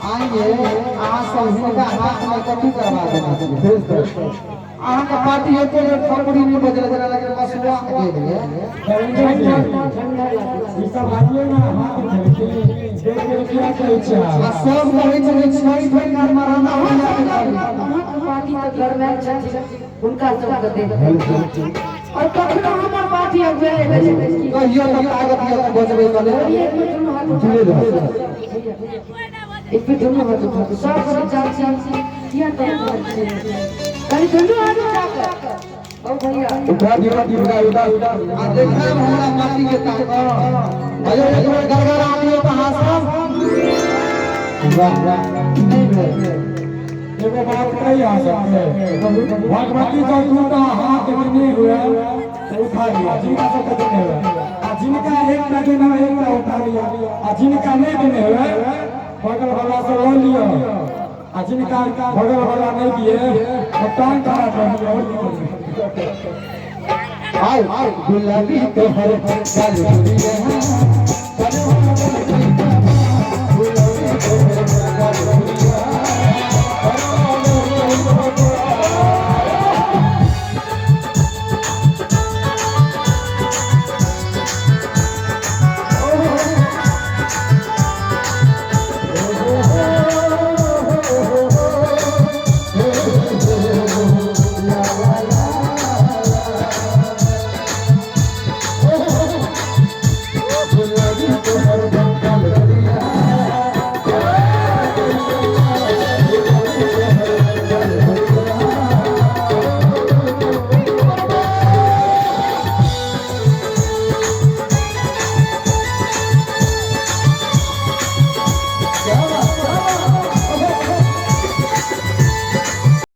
आइए अहाँ सब हिनका हाथ में कथी करवा देना छै? अहाँके पार्टी एको बेर थपड़ी नहि बजल जेना लेकिन मसुआ गेल ये। ई सब आइए ना हाथ झलकी देख के क्या कहै छै? आ सब कहै छै जे छठि मराना हो जाए खाली। अहाँके पार्टी तऽ गरमायल छथिन, हुनका सबके देख और कखनो हमर पार्टी अगुआयल छै। कहियो तऽ ताकत यऽ तऽ बजबै कले। एक बेर दुनू हाथ उठा, एक बेर दुनू हाथ उठा कऽ सब गोटे चाची किया तरफ छै, कनि दुनू हाथ उठा कऽ ओ भैया उठा दियौ उठा उठा उठा। आ देखायब हमरा माटी के ताकत। अयो एक बेर गड़गड़ा दियौ तऽ अहाँ सब। वाह वाह, नहि भेल। एगो बात कही अहाँ सबके, भगवती जब दूटा हाथ देने हुए तो उठा लिया, जिनका सबके देने हुए, आ जिनका एकटा देना एकटा उठा लिया, आ जिनका नहीं देने हुए बगल वाला से ल लियो, आ जिनका बगल वाला नहीं दिए तो टांग खड़ा कर लिया। और की करिए? आय गुलाबी तोहर गाल गुड़िया।